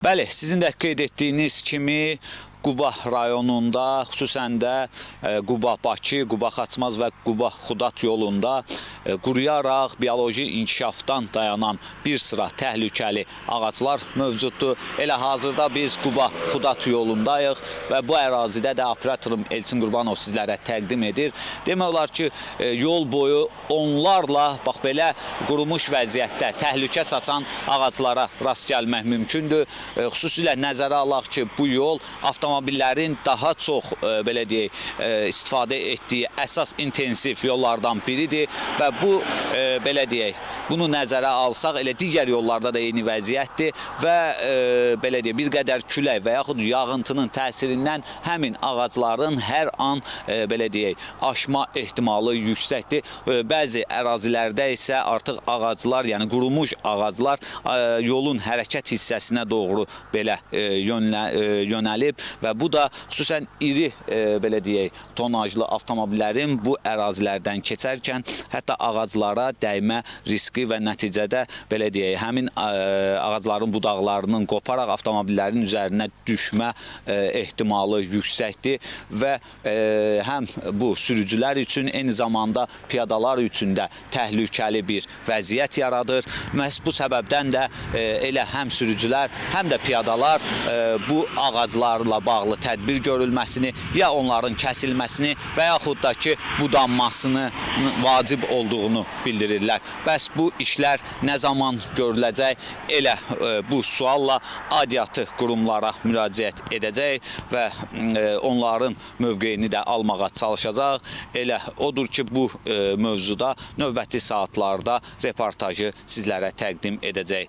Bəli, sizin də qeyd etdiyiniz kimi Quba rayonunda, xüsusən də Quba-Bakı, Quba-Xaçmaz və Quba-Xudad yolunda quruyaraq bioloji inkişafdan dayanan bir sıra təhlükəli ağaclar mövcuddur. Elə hazırda biz Quba-Xudad yolundayıq və bu ərazidə də operatorum Elçin Qurbanov sizlərə təqdim edir. Demək olar ki, yol boyu onlarla bax belə qurumuş vəziyyətdə təhlükə saçan ağaclara rast gəlmək mümkündür. Xüsusilə nəzərə alaq ki, bu yol avtomobillərin daha çox belə deyək, istifadə etdiyi əsas intensiv yollardan biridir və bu belə deyək, bunu nəzərə alsaq elə digər yollarda da eyni vəziyyətdir və belə deyək, bir qədər külək və yaxud yağıntının təsirindən həmin ağacların hər an belə deyək, aşma ehtimalı yüksəkdir. Bəzi ərazilərdə isə artıq ağaclar, yəni qurumuş ağaclar yolun hərəkət hissəsinə doğru belə yönəlib və bu da xüsusən iri belə deyək, tonajlı avtomobillərin bu ərazilərdən keçərkən hətta ağaclara dəymə riski və nəticədə belə deyək, həmin ağacların budaqlarının qoparaq avtomobillərin üzərinə düşmə ehtimalı yüksəkdir və həm bu sürücülər üçün, eyni zamanda piyadalar üçün də təhlükəli bir vəziyyət yaradır. Məhz bu səbəbdən də elə həm sürücülər, həm də piyadalar bu ağaclarla bağlı tədbir görülməsini, ya onların kəsilməsini və yaxud da ki, budanmasını vacib olduğunu bildirirlər. Bəs bu işlər nə zaman görüləcək? Elə bu sualla aidiyyatı qurumlara müraciət edəcək və onların mövqeyini də almağa çalışacaq. Elə odur ki, bu mövzuda növbəti saatlarda reportajı sizlərə təqdim edəcək.